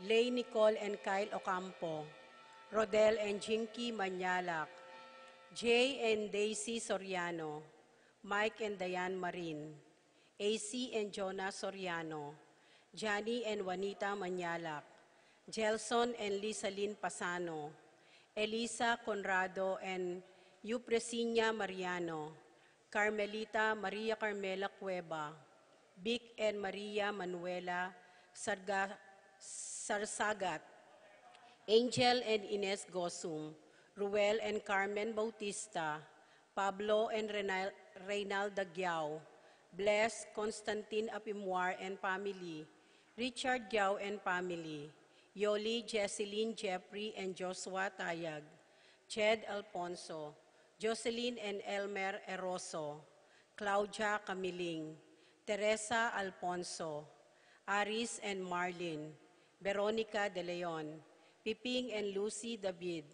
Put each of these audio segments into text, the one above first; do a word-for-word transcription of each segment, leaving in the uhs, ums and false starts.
Lay Nicole and Kyle Ocampo, Rodel and Jinky Manyalak, Jay and Daisy Soriano, Mike and Diane Marin, A C and Jonah Soriano, Johnny and Juanita Manyalak, Gelson and Lisalin Pasano, Elisa Conrado and Eupresinia Mariano, Carmelita Maria Carmela Cueva, Vic and Maria Manuela Sarga-, Sarsagat, Angel and Ines Gosum, Ruel and Carmen Bautista, Pablo and Renal-, Reynalda Giao, Bless Constantine Apimwar and family, Richard Giao and family, Yoli Jesseline Jeffrey and Joshua Tayag, Jed Alfonso, Jocelyn and Elmer Eroso, Claudia Camiling, Teresa Alfonso, Aris and Marlin, Veronica De Leon, Piping and Lucy David,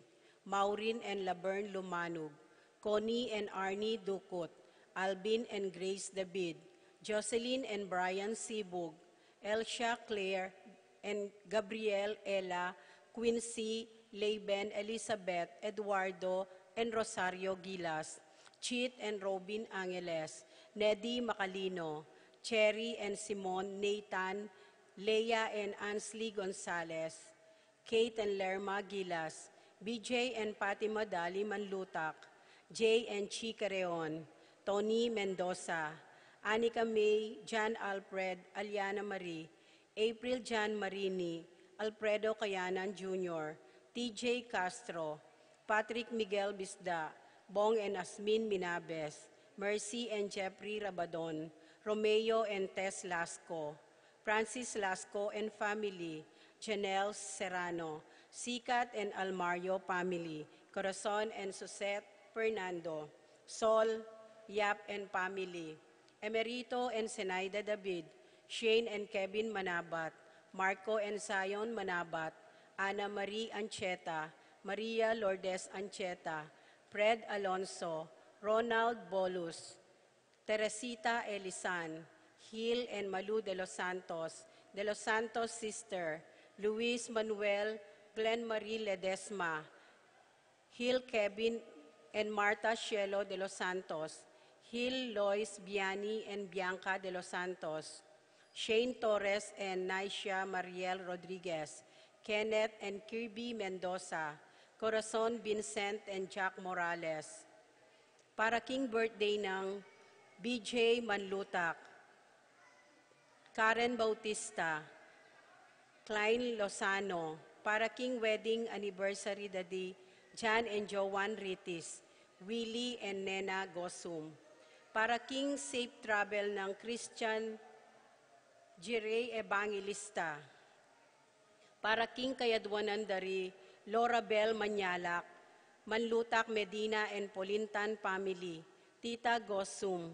Maureen and Laverne Lumanug, Connie and Arnie Ducut, Alvin and Grace David, Jocelyn and Brian Sibug, Elsia Claire and Gabriel Ella, Quincy, Laban, Elizabeth, Eduardo, and Rosario Gilas, Chit and Robin Angeles, Neddy Macalino, Cherry and Simon, Nathan, Leia and Ansley Gonzalez, Kate and Lerma Gilas, B J and Fatima Dali Manlutak, Jay and Chi Careon, Tony Mendoza, Anika May, John Alfred, Aliana Marie, April John Marini, Alfredo Kayanan Junior, T J Castro, Patrick Miguel Bisda, Bong and Asmin Minabes, Mercy and Jeffrey Rabadon, Romeo and Tess Lasco, Francis Lasco and family, Janelle Serrano, Sikat and Almario family, Corazon and Suzette Fernando, Sol, Yap and family, Emerito and Zenaida David, Shane and Kevin Manabat, Marco and Zion Manabat, Ana Marie Ancheta, Maria Lourdes Ancheta, Fred Alonso, Ronald Bolus, Teresita Elisan, Gil and Malu de los Santos, de los Santos sister, Luis Manuel, Glenn Marie Ledesma, Gil Kevin and Martha Shelo de los Santos, Gil Lois Biani and Bianca de los Santos, Shane Torres and Nicia Mariel Rodriguez, Kenneth and Kirby Mendoza, Corazon Vincent and Jack Morales. Para king birthday nang B J Manlutak, Karen Bautista, Klein Lozano, para king wedding anniversary da di Jan and Joan Ritis, Willie and Nena Gosum, para king safe travel nang Christian Jirey Evangelista, para king kayadwanan da ri Lorabel Manyalak, Manlutak Medina and Polintan family, Tita Gosum,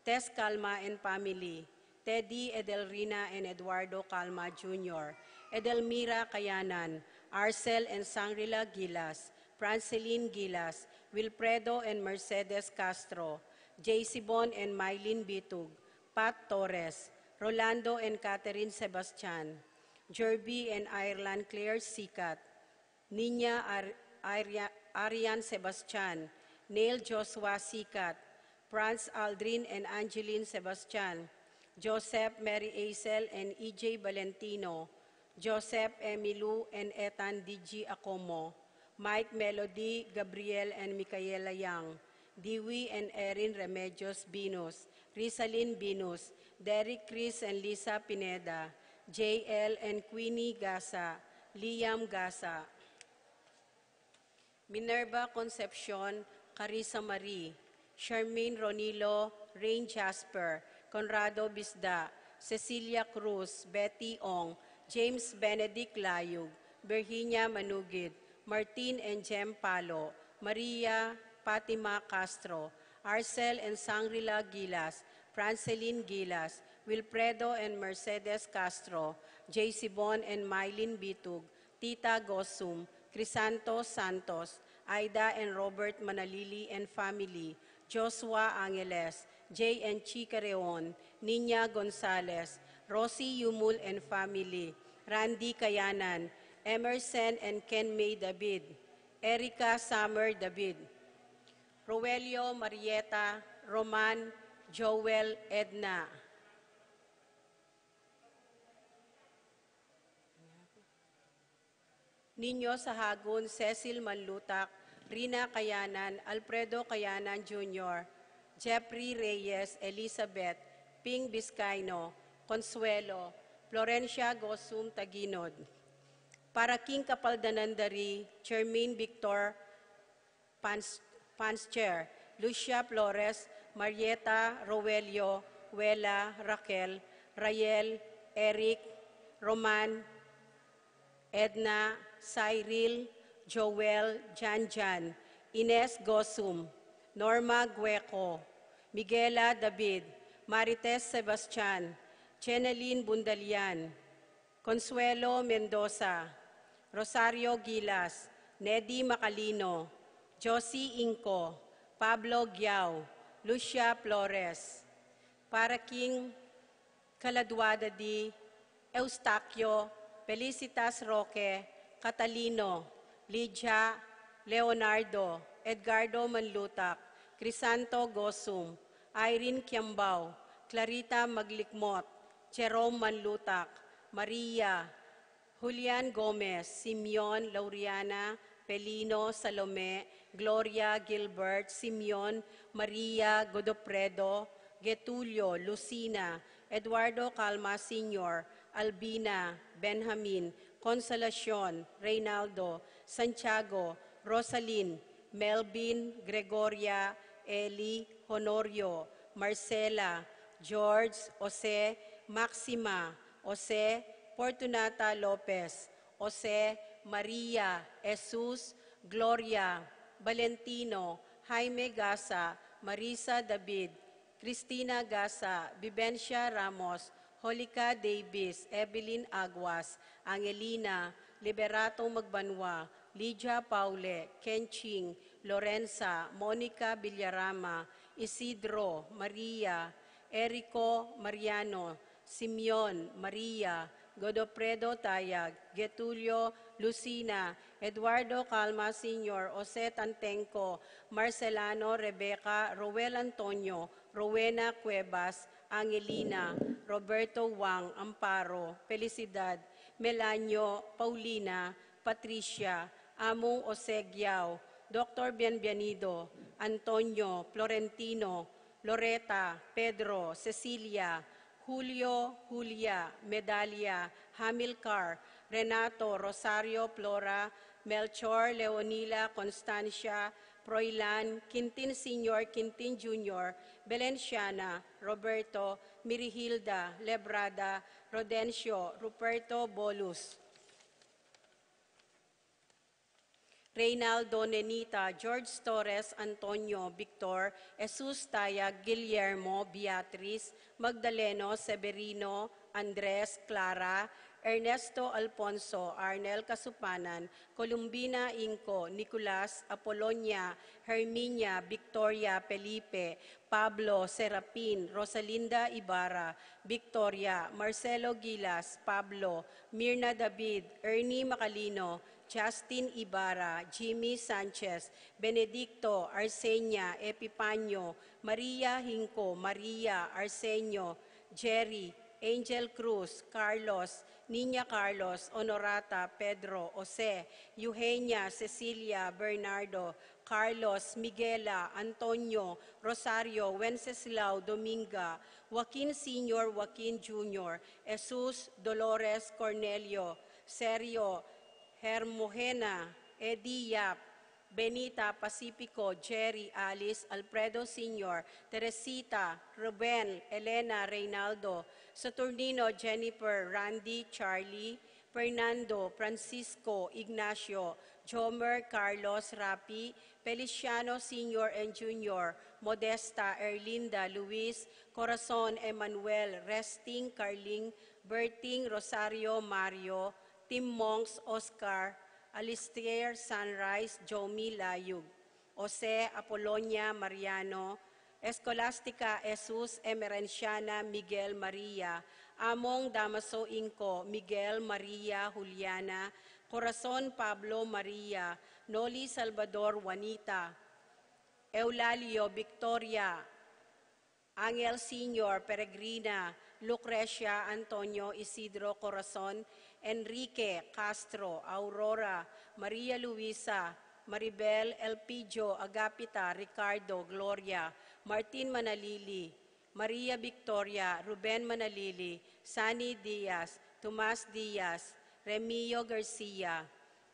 Tess Calma and family, Teddy, Edelrina and Eduardo Calma Junior, Edelmira Kayanan, Arcel and Sangrila Gilas, Franceline Gilas, Wilfredo and Mercedes Castro, Jaysibon and Mylene Bitug, Pat Torres, Rolando and Catherine Sebastian, Jerby and Ireland Claire Sikat, Nina Ar-, Aria-, Arian Sebastian, Neil Joshua Sikat, Franz Aldrin and Angeline Sebastian, Joseph Mary Acel and E J Valentino, Joseph Emilu and Ethan D G Acomo, Mike Melody, Gabriel and Micaela Yang, Dewey and Erin Remedios Binus, Rizalin Binus, Derek Chris and Lisa Pineda, J L and Queenie Gasa, Liam Gasa, Minerva Concepcion, Carissa Marie, Charmaine Ronilo, Rain Jasper, Conrado Bisda, Cecilia Cruz, Betty Ong, James Benedict Layug, Virginia Manugid, Martin and Jem Palo, Maria Fatima Castro, Arcel and Sangrila Gilas, Franceline Gilas, Wilfredo and Mercedes Castro, Jaysibon and Mylene Bitug, Tita Gosum, Crisanto Santos, Aida and Robert Manalili and family, Joshua Angeles, Jay and Chi Careon, Nina Gonzalez, Rosie Yumul and family, Randy Kayanan, Emerson and Ken May David, Erica Summer David, Roelio Marieta, Roman, Joel, Edna. Niño Sahagun, Cecil Manlutak, Rina Kayanan, Alfredo Kayanan Junior, Jeffrey Reyes, Elizabeth, Ping Biscaino, Consuelo, Florencia Gosum Taginod. Para king kapaldanan da ri Jermaine Victor Pans-, Panster, Lucia Flores, Marieta, Roelio, Wela, Raquel, Rael, Eric, Roman, Edna, Cyril, Joel, Janjan, Ines Gosum, Norma Gueco, Miguela David, Marites Sebastian, Jeneline Bundalian, Consuelo Mendoza, Rosario Gilas, Nedy Macalino, Josie Inco, Pablo Giao, Lucia Flores. Para king kaladua da di Eustaquio, Felicitas Roque, Catalino, Lydia, Leonardo, Edgardo Manlutak, Crisanto Gosum, Irene Kiambao, Clarita Maglikmot, Jerome Manlutak, Maria, Julian Gomez, Simeon, Lauriana, Pelino, Salome, Gloria, Gilbert, Simeon, Maria, Godofredo, Getulio, Lucina, Eduardo Calma Senior, Albina, Benjamin, Consolacion, Reynaldo, Santiago, Rosalyn, Melvin, Gregoria, Eli, Honorio, Marcela, George, Jose, Maxima, Jose, Fortunata Lopez, Jose, Maria, Jesus, Gloria, Valentino, Jaime Gasa, Marisa David, Cristina Gasa, Vivencia Ramos, Holica Davis, Evelyn Aguas, Angelina, Liberato Magbanua, Lydia Paule, Kenching, Lorenza, Monica Villarama, Isidro, Maria, Erico, Mariano, Simeon, Maria, Godofredo Tayag, Getulio, Lucina, Eduardo Calma Senior, Jose Tantenco, Marcelano, Rebecca, Roel Antonio, Rowena Cuevas, Angelina, Roberto Wang, Amparo, Felicidad, Melanio, Paulina, Patricia, Among Jose Giao, Doctor Bienvenido, Antonio, Florentino, Loreta, Pedro, Cecilia, Julio, Julia, Medalia, Hamilcar, Renato, Rosario, Flora, Melchor, Leonila, Constancia, Froilan, Quintin Senior, Quintin Junior, Belenciana, Roberto, Mirihilda, Lebrada, Rodencio, Ruperto, Bolus, Reynaldo, Nenita, George Torres, Antonio, Victor, Jesus Tayag, Guillermo, Beatriz, Magdaleno, Severino, Andres, Clara, Ernesto, Alfonso, Arnel Kasupanan, Columbina, Inco, Nicolas, Apolonia, Herminia, Victoria, Felipe, Pablo, Serapin, Rosalinda Ibarra, Victoria, Marcelo Gilas, Pablo, Mirna David, Ernie Macalino, Justin Ibarra, Jimmy Sanchez, Benedicto, Arsenia, Epipanio, Maria Hinco, Maria, Arsenio, Jerry, Angel Cruz, Carlos, Niña Carlos, Honorata, Pedro, Jose, Eugenia, Cecilia, Bernardo, Carlos, Miguela, Antonio, Rosario, Wenceslao, Dominga, Joaquin Senior, Joaquin Junior, Jesus, Dolores, Cornelio, Sergio, Hermogena, Eddie Yap, Benita, Pacifico, Jerry, Alice, Alfredo Senior, Teresita, Ruben, Elena, Reynaldo, Saturnino, Jennifer, Randy, Charlie, Fernando, Francisco, Ignacio, Jomer, Carlos, Rapi, Feliciano Senior and Junior, Modesta, Erlinda, Luis, Corazon, Emmanuel, Resting, Carling, Berting, Rosario, Mario, Tim Monks, Oscar, Alistair, Sunrise, Jomi, Layug, Jose, Apolonia, Mariano, Escolastica, Jesus, Emerenciana, Miguel, Maria, Among Damaso Inco, Miguel, Maria, Juliana, Corazon, Pablo, Maria, Noli, Salvador, Juanita, Eulalio, Victoria, Angel Senior, Peregrina, Lucrecia, Antonio, Isidro, Corazon, Enrique, Castro, Aurora, Maria Luisa, Maribel, Elpidio, Agapita, Ricardo, Gloria, Martin Manalili, Maria Victoria, Ruben Manalili, Sani Diaz, Tomas Diaz, Remio Garcia,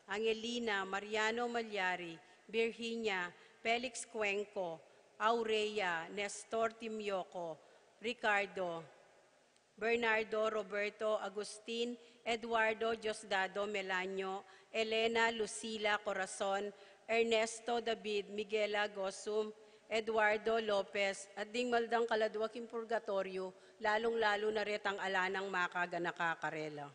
Angelina, Mariano Malyari, Virginia, Felix Cuenco, Aurea, Nestor Timioco, Ricardo, Bernardo, Roberto, Agustin, Eduardo, Diosdado, Melanio, Elena, Lucila, Corazon, Ernesto, David, Miguela, Gosum, Eduardo, Lopez, at ding maldang kaladwa king purgatoryo, lalung-lalu na retang ala nang makaganaka karela.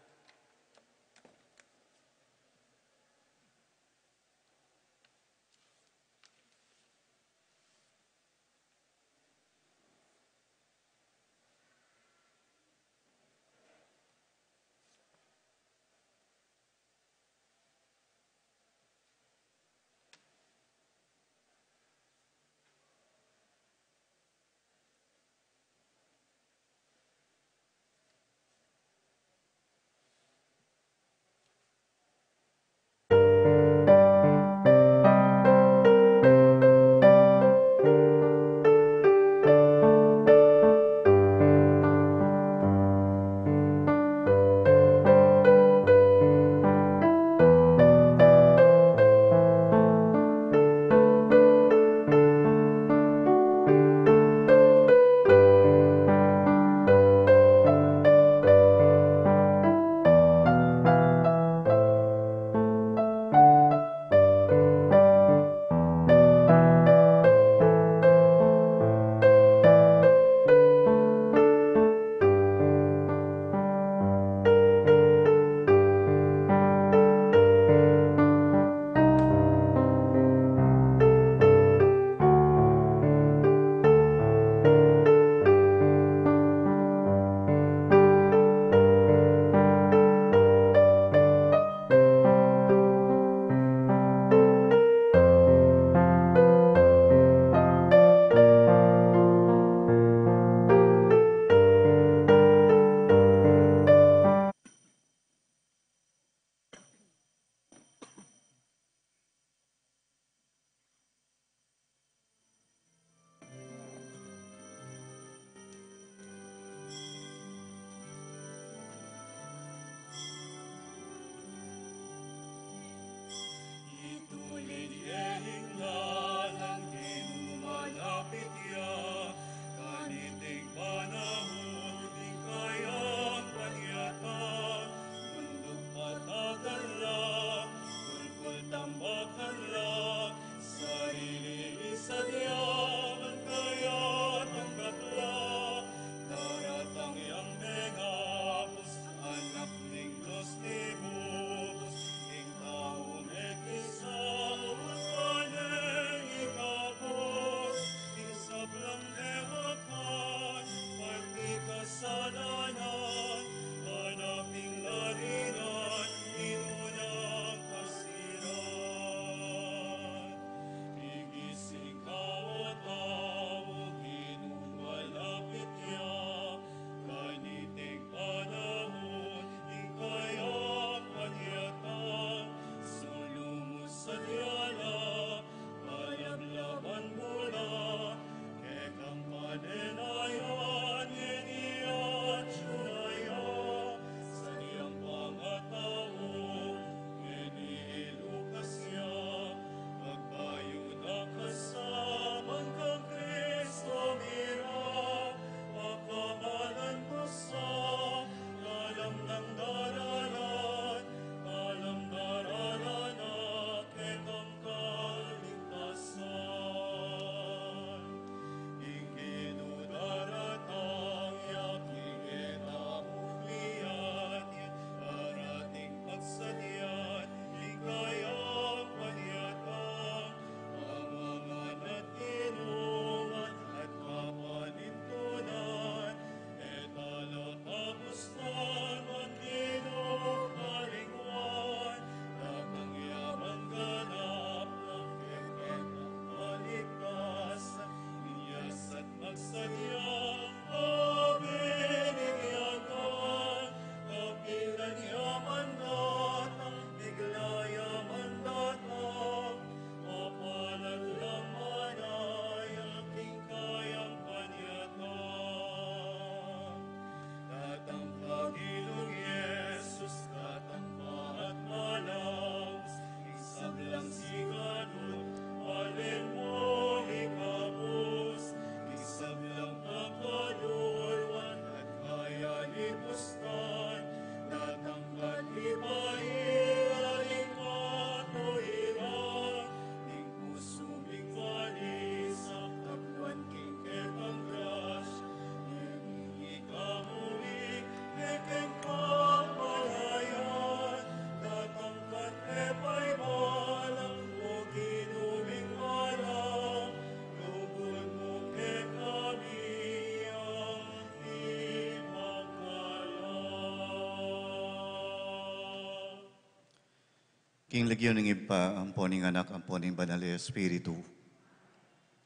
King lagyu ning Ibpa, ampo ning Anak, ampo ning Banal a Espiritu.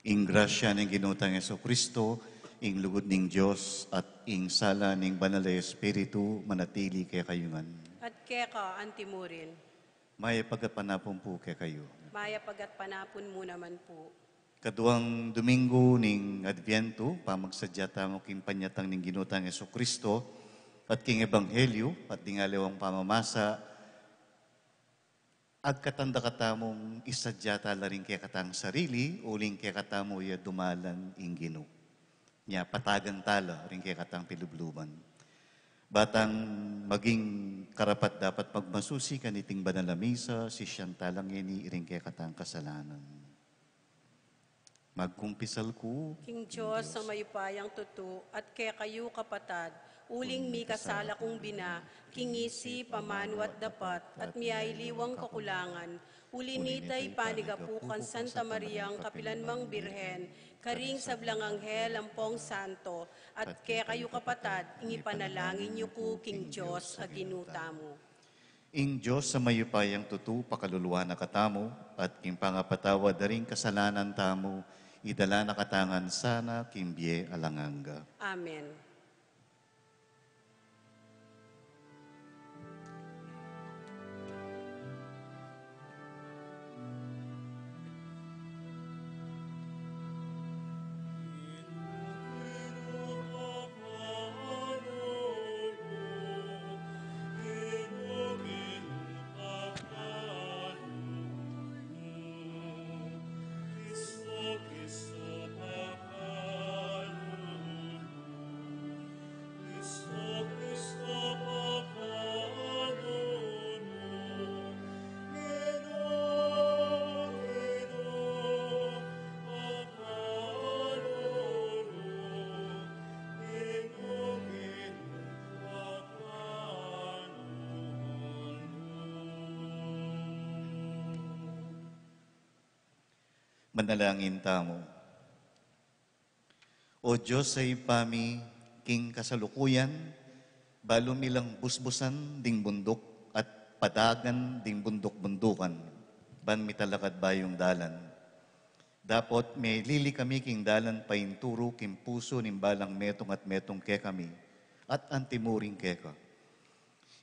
Ing grasya ning Ginu tang Jesucristo, ing lugud ning Dios, at ing sala ning Banal a Espiritu, manatili kekayu ngan. At keka antimurin. Mayap a gatpanapun pu kekayu. Mayap a gatpanapun mu naman pu. Kaduang Domingo ning Adviento, pamagsadya tamu king panyatang ning Ginu tang Jesucristo, at king Ebanghelyo, at ding aliwang pamamasa, agkatan da katamung isadya tala ring kekatang sarili, uling kekatamu ya dumalan ing Ginu. Nya patagan tala ring kekatang pilubluban. Batang maging karapat-dapat magmasusi kaniting banal a misa, sisian tala ngeni ring kekatang kasalanan. Magkumpisal ku king Dios a mayupayang tutu, at kekayu kapatad, uling mikasala kung bina, king isip, amanu at dapat, at miyailiwang kakulangan, uli nita ipanigapu kang Santa Mariang kapilanmang Birhen, karing sablang anghel ampong santo, at kekayu kapatad, ing ipanalangin yu ku king Dios a Ginu tamu. Ing Dios a mayupayang tutu pakaluluan na katamu, at king pangapatawad da ring kasalanan tamu, idala na kata ngan sana king bie alang angga. Amen. Manalangin tamu. O Dios a Ibpa mi, king kasalukuyan, balu mi lang busbusan ding bunduk at padagan ding bunduk-bundukan, ban mitalakad bayung dalan. Dapot melili kami king dalan painturu king pusu ning balang metung at metung kekami, at antimurin keka.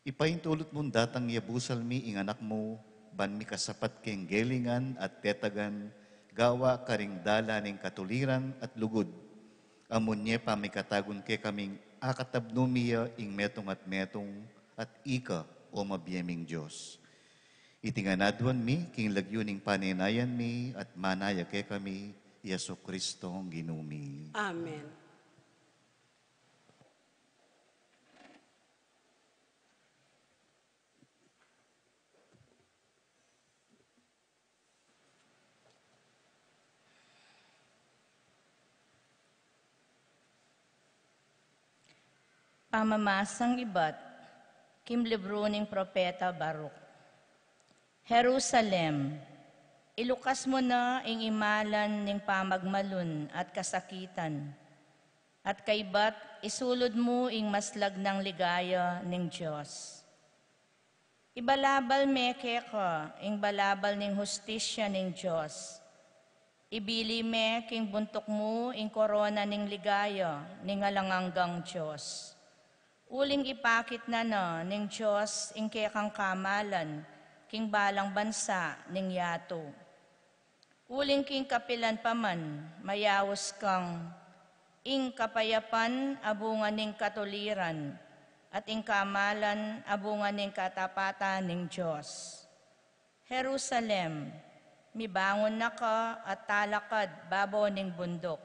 Ipaintulut mung datang ya busal mi ing Anak mu, ban mikasapat keng gelingan at tetagan, gawa karing dalan ning katuliran at lugud. Amun ye pamikatagun kekaming akatabnu mi ya ing metung at metung, at ika, o mabie ming Dios. Iti ngan aduan mi, king lagyu ning panenayan mi, at manaya kekami, Jesucristo Ginu mi. Amen. Pamamasang ibat king libru ning propeta Baruk. Jerusalem, ilukas mu na ing imalan ning pamagmalun at kasakitan, at kaybat isulud mu ing maslag nang ligaya ning Dios. Ibalabal me keka ing balabal ning hustisya ning Dios. Ibili me king buntuk mu ing korona ning ligaya ning alang anggang Dios. Uling ipakit na na ning Dios ing kekang kamalan king balang bansa ning yatu. Uling king kapilan pa man, mayaus kang ing kapayapan a bunga ning katuliran, at ing kamalan a bunga ning katapatan ning Dios. Jerusalem, mibangun na ka at talakad babo ning bunduk.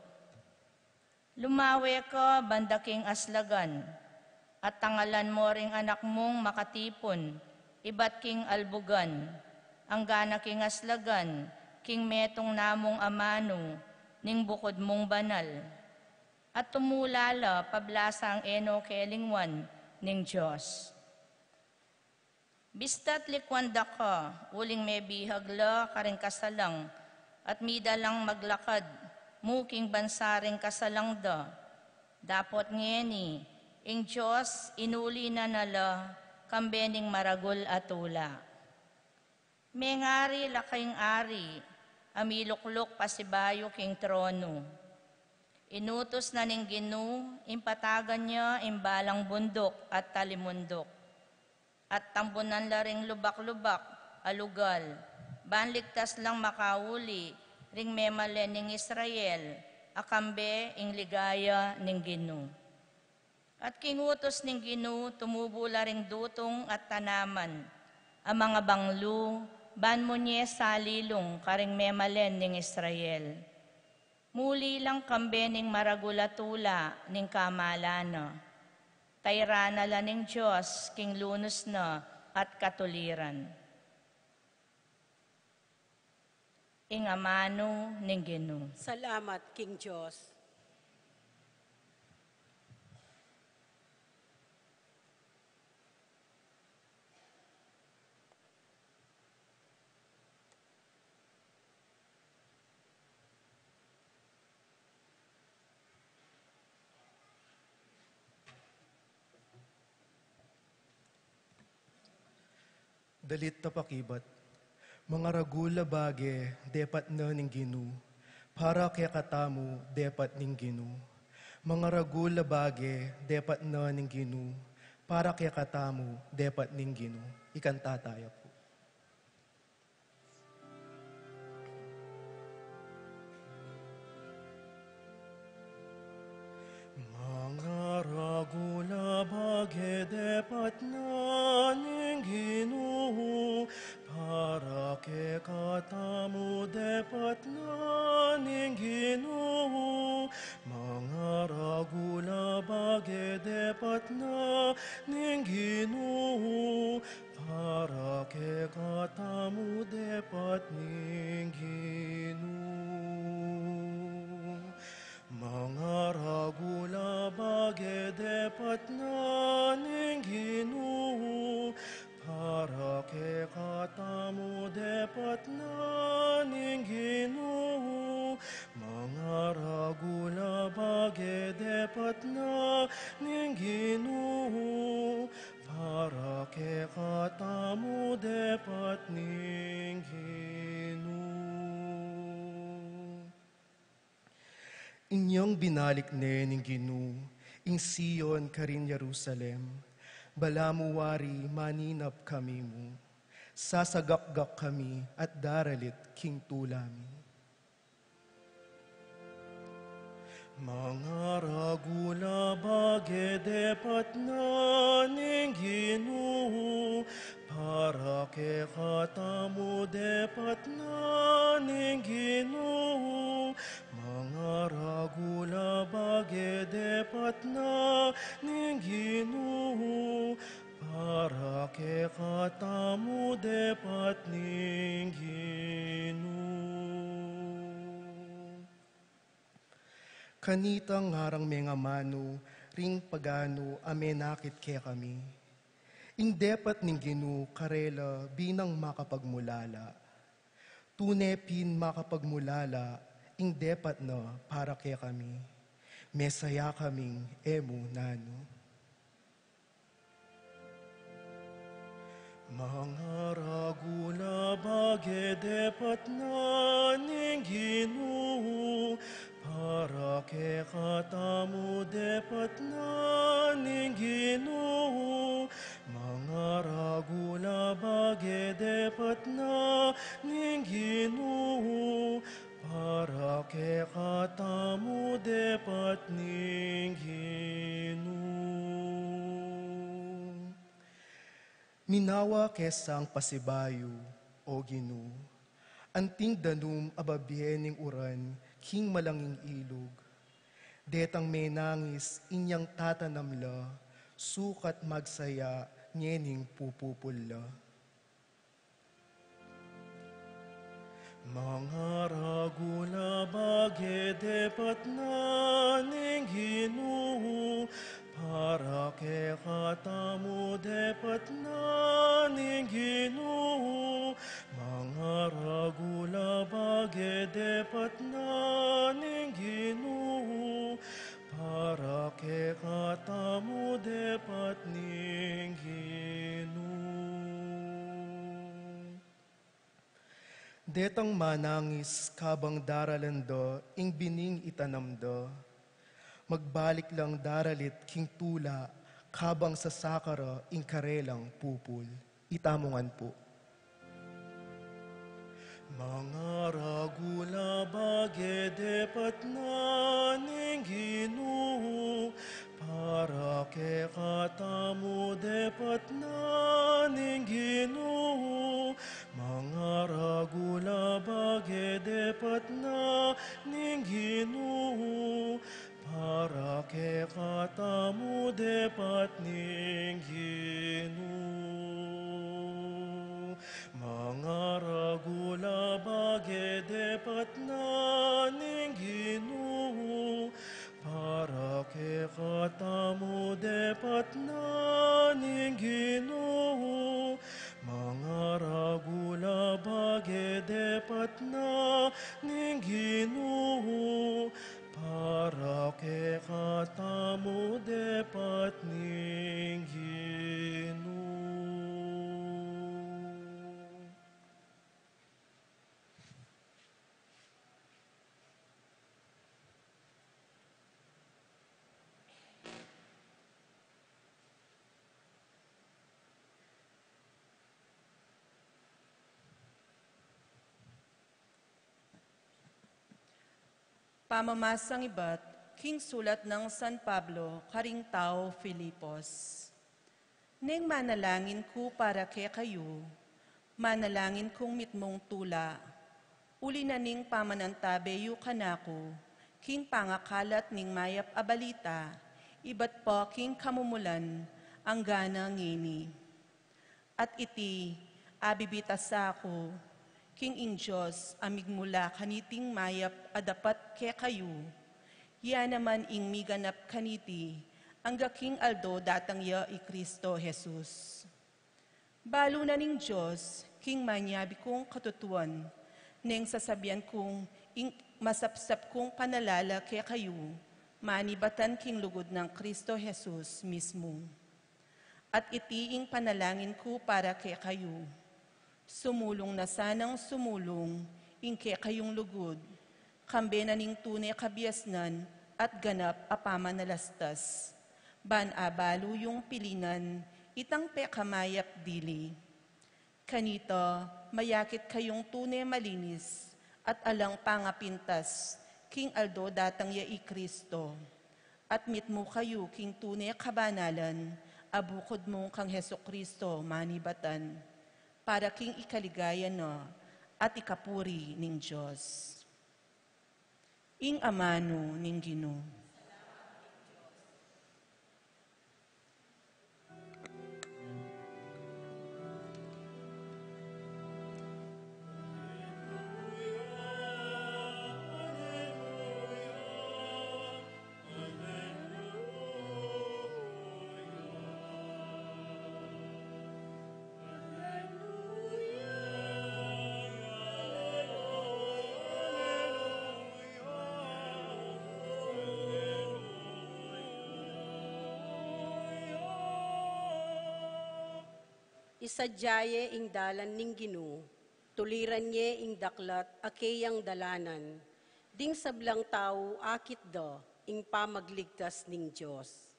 Lumawe ka banda king aslagan, at tangalan mo ring anak mung makatipun ibat king albugan, anggana king aslagan, king metung na mung amanu ning bukud mung banal. At tumula la pablasang e no kelingwan ning Dios. Bista't likuan da ka, uling mebihag la karing kasalang, at midalang maglakad mu king bansa ring kasalang da. Dapot ngeni, ing Dios inuli na na la kambe ning maragul a tula. Mengari la king ari, a milukluk pasibayu king tronu. Inutus na ning Ginu, ing patagan ya ing balang bunduk at talimunduk. At tambunan la ring lubak-lubak a lugal, ban ligtas lang makauli ring memalen ning Israel, a kambe ing ligaya ning Ginu. At king utus ning Ginu, tumubu la ring dutung at tanaman, a mangabanglu, ban munye salilung karing memalen ning Israel. Muli lang kambe ning maragul a tula ning kamalan na. Tayran na la ning Dios king lunus na at katuliran. Ing amanu ning Ginu. Salamat king Dios. Dalit a pakibat. Mangaragul a bage depat na ning Ginu, para kekatamu depat ning Ginu. Mangaragul a bage depat na ning Ginu, para kekatamu depat ning Ginu. Ikanta taya pu. Mangaragul a bage depat na ning Ginu, para kekatamu depat na ning Ginu. Mangaragul a bage depat na ning Ginu, para kekatamu depat ning Ginu. Mangaragul a bage depat na ning Ginu, para kekatamu depat na ning Ginu. Mangaragul a bage depat na ning Ginu, para kekatamu depat ning Ginu. Inyang binalik ne ning Ginu ing Sion karin Jerusalem, balamu wari maninap kami mu, sasagakgak kami at daralit king tula mi. Mangaragul a bage depat na ning Ginu, para kekatamu depat na ning Ginu. Mangaragul a bage depat na ning Ginu, para kekatamu depat ning Ginu. Kanita ngarang mengamanu ring paganu a menakit kekami. Ing depat ning Ginu karela binang makapagmulala. Tune pin makapagmulala ing depat na para kekami. Mesaya kaming e mu nanu. Mangaragul a bage depat na ning Ginu, para kekatamu depat na ning Ginu. Mangaragul a bage depat na ning Ginu, para kekatamu depat ning Ginu. Minawa ke sang pasibayu, O Ginu, anting danum a babie ning uran king malanging ilug. Detang menangis inyang tatanam la, sukat magsaya ngening pupupul la. Mangaragul a bage depat na ning Ginu, para kekatamu depat na ning Ginu. Mangaragul a bage depat na ning Ginu, para kekatamu depat ning Ginu. Detang manangis kabang daralan da ing bining itanam da, magbalik lang daralit king tula kabang sasaka ra ing karelang pupul. Itamu ngan pu. Mangaragul a bage depatnan ning Ginu, para kekatamu depatnan ning Ginu. Mangaragul a bage depatnan ning Ginu, para kekatamu depat ning Ginu. Mangaragul a bage depatnan ning Ginu, para kekatamu depatnan ning Ginu. Mangaragul a bage depatnan ning Ginu, para kekatamu depat ning Ginu. Pamamasang ibat king sulat nang San Pablo karing taga Filipos. Neng manalangin ku para kekayu, manalangin kung mitmung tula, uli na ning pamanantabe yu kanaku king pangakalat ning mayap a balita, ibat pa king kamumulan, anggana ngeni. At iti, abibitasa ku king ing Dios a migmula kaniting mayap a dapat kekayu, ya naman ing miganap kaniti, angga king aldo datang ya i Kristo Jesus. Balu na ning Dios king manyabi kung katutuan, neng sasabian kung ing masapsap kung panalala kekayu, manibatan king lugud nang Kristo Jesus mismu. At iti ing panalangin ku para kekayu. Sumulung na sanang sumulung ing kekayung lugud, kambe na ning tune kabiasnan at ganap a pamanalastas. Ban abalu yung pilinan itang pekamayap dili. Kanita, mayakit kayung tune malinis at alang pangapintas, king aldo datang ya i Kristo. At mitmu kayu king tune kabanalan, a bukud mung kang Jesu-Kristo manibatan, para king ikaligaya na at ikapuri ning Dios. Ing amanu ning Ginu. Isadia ye ing dalan ning Ginu, tuliran ye ing daklat a keyang dalanan. Ding sablang tau akit da ing pamagligtas ning Dios.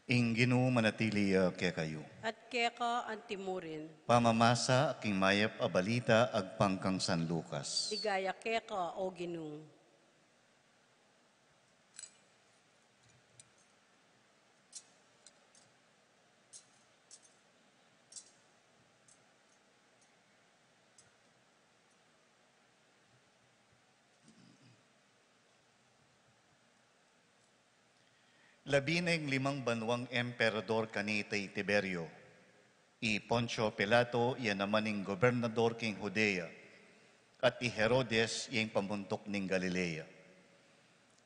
Ing Ginu manatili ya kekayu. At keka antimurin. Pamamasa king mayap a balita agpang kang San Lucas. Ligaya keka, O Ginu. Labi neng limang banuang emperador kanita i Tiberio, i Poncio Pilato ya naman ing gobernador king Judea, at i Herodes ya ing pamuntuk ning Galilea.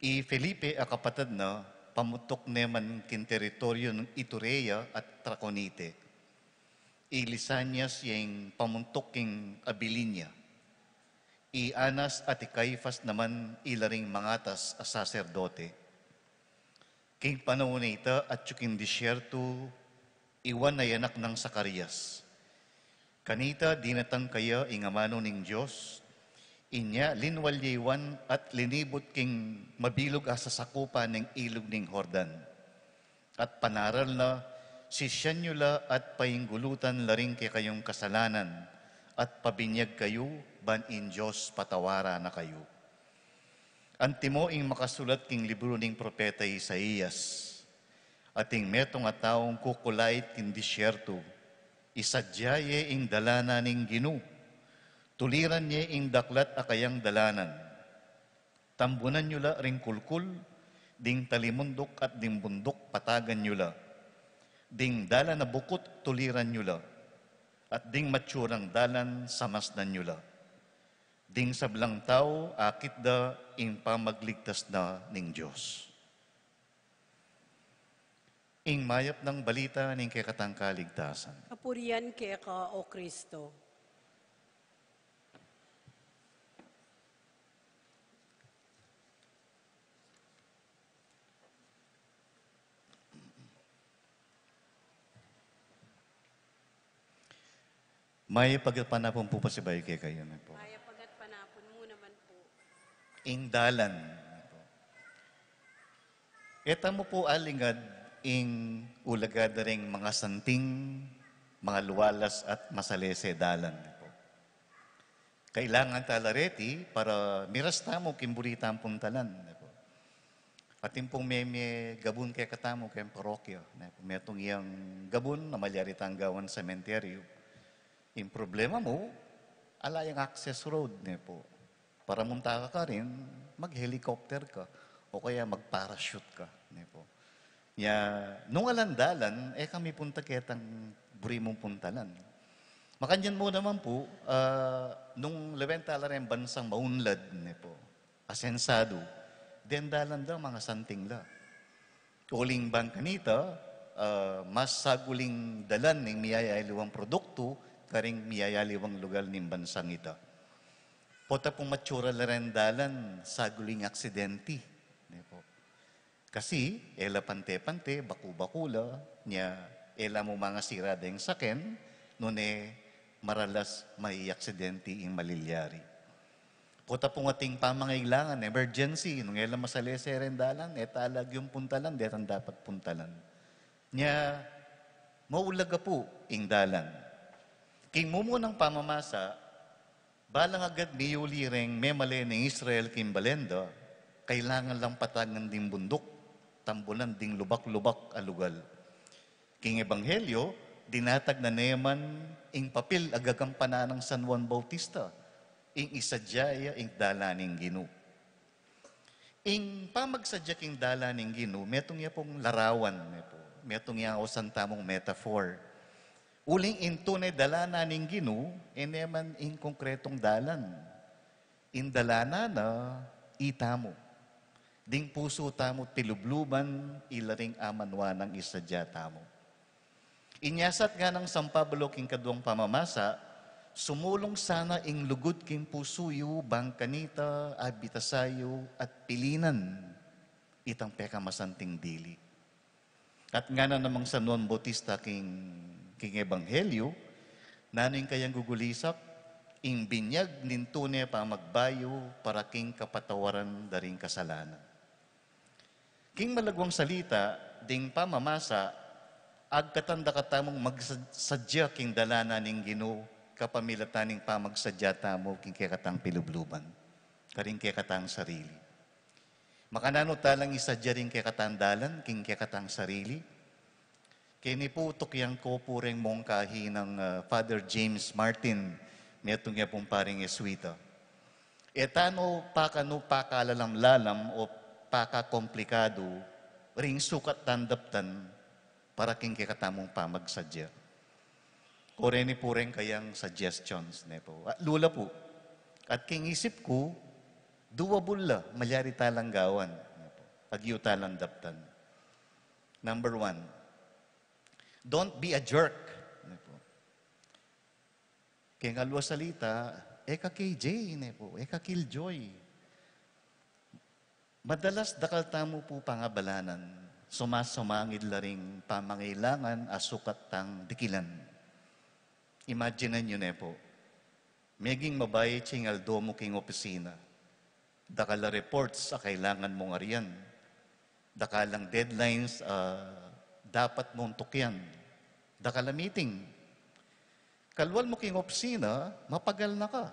I Felipe a kapatad na, pamuntuk ne man king teritoryo ning Iturea at Traconite. I Lisanias ya ing pamuntuk king Abilinia. I Anas at i Caifas naman ila ring mangatas a saserdote. King panaun a ita, atyu king disyertu i Juan a anak nang Zacarias. Kanita dinatang kaya ing amanu ning Dios, inya linwal ya i Juan at linibut king mabilug a sasakupan ning ilug ning Jordan. At panaral na, sisian yu la at painggulutan la ring kekayung kasalanan, at pabinyag kayu, ban ing Dios patawaran na kayu. Antimo ing makasulat king libru ning propeta Isaias, ating metung a taung kukulait king disyertu, isadya ye ing dalanan ning Ginu, tuliran ye ing daklat a kayang dalanan. Tambunan yu la ring kulkul, ding talimunduk at ding bunduk patagan yu la. Ding dalan a bukut tuliran yu la, at ding matsurang dalan samasnan yu la. Ding sablang tau akit da ing pamagligtas na ning Dios. Ing mayap nang balita ning kekatang kaligtasan. Kapurian keka, O Kristo. Mayap a gatpanapun pu pasibayu kekayu, ne pu. Mayap a gatpanapun mu naman pu. Ing dalan, ne pu. E tamu pu alingad ing ulaga da ring mangasanting, mangalualas at masalese dalan, ne pu. Kailangan tala reti para miras tamu king buri tang puntalan, ne pu. Atin pung meme gabun kekatamu keng parokya, ne pu. Metung yang gabun a malyari tang gawan sementeryo. Ing problema mu, ala yang access road, ne pu. Para munta ka karin, mag-helicopter ka, o kaya mag-parachute ka, ne pu. Nya, nung alang dalan, e ka mipunta ketang buri mung puntalan. Makanyan mu naman pu, ah, nung lawen tala reng bansang maunlad, ne pu, asensado, deng dalan da mangasanting la. Uling bang kanita, ah, mas sagul ing dalan ning miyayaliwang produktu karing miyayaliwang lugal ning bansang ita. Pota pung matsura la reng dalan, sagul ing aksidenti, ne pu. Kasi e la pante-pante, baku-baku la, nya e la mu mangasira deng saken, nune maralas maiaksidenti ing malilyari. Pota pung ating pamangailangan, emergency, nung e la masalese reng dalan, e tala agyung puntalan detang dapat puntalan. Nya, maulaga pu ing dalan. King mumunang pamamasa, balang agad miyuli reng memalen ning Israel king balen da, kailangan lang patagan ding bunduk, tambunan ding lubak-lubak a lugal. King ebanghelyo, dinatag na ne man ing papil a gagampanan nang San Juan Bautista, ing isadya ya ing dalan ning Ginu. Ing pamagsadya king dalan ning Ginu, metung ya pung larawan, ne pu. Metung yang ausan tamung metaphor. Uling ing tune dalanan ning Ginu, e ne man ing konkretong dalan. Ing dalanan na, itamu. Ding pusu tamu tilubluban, ila ring amanuan nang isadya tamu. Inyasat ngana nang San Pablo king kaduang pamamasa, sumulung sana ing lugud king pusu yu bang kanita abitasan yu at pilinan itang pekamasanting dili. At ngana namang San Juan Bautista king, king ebanghelyo, nanu ing kayang gugulisak, ing binyag ning tune pamagbayu para king kapatawaran da ring kasalanan. King malaguang salita, ding pamamasa, agkatan da katamung magsadya king dalanan ning Ginu, kapamilatan ning pamagsadya tamu king kekatang pilubluban, karing kekatang sarili. Makananu talang isadya ring kekatang dalan king kekatang sarili? Keni pu tukyang ku pu reng mungkahi nang, ah, Father James Martin, metung ya pung paring Jesuita. E tanu pakanu pakalalam-lalam o pakakomplikadu ring sukat tang daptan para king kekatamung pamagsadya. Kureni pu reng kayang suggestions, ne pu. At lula pu, at king isip ku, doable la, malyari talang gawan, ne pu. Agyu talang daptan. Number one, don't be a jerk, ne pu. King aliwa salita, e ka K J, ne pu, e ka killjoy. Madalas dakal tamu pu pangabalanan, sumasumangid la ring pamangailangan a sukat tang dikilan. Imagine yu ne pu, meging mabayat ya ing aldo mu king opisina. Dakal a reports a kailangan mung arian. Dakal a deadlines a dapat mung tukyan. Dakal a meeting. Kalwal mu king opisina, mapagal na ka.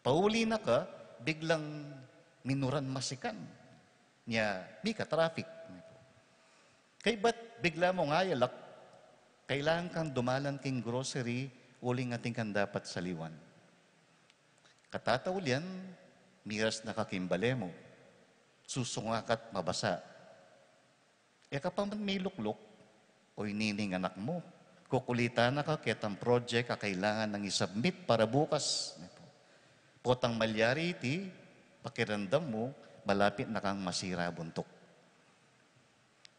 Pauli na ka, biglang minuran masikan. Nya, mika traffic. Kaybat bigla mung ayalak, kailangan kang dumalan king grocery, uling atin kang dapat saliwan. Katataulian, miras na ka king bale mu. Susunga ka't mabasa. E ka pa man milukluk, o ini ning anak mu. Kukulitan na ka ketang project a kailangan nang i-submit para bukas. Potang malyari iti, pakiramdam mu, malapit na kang masira buntuk.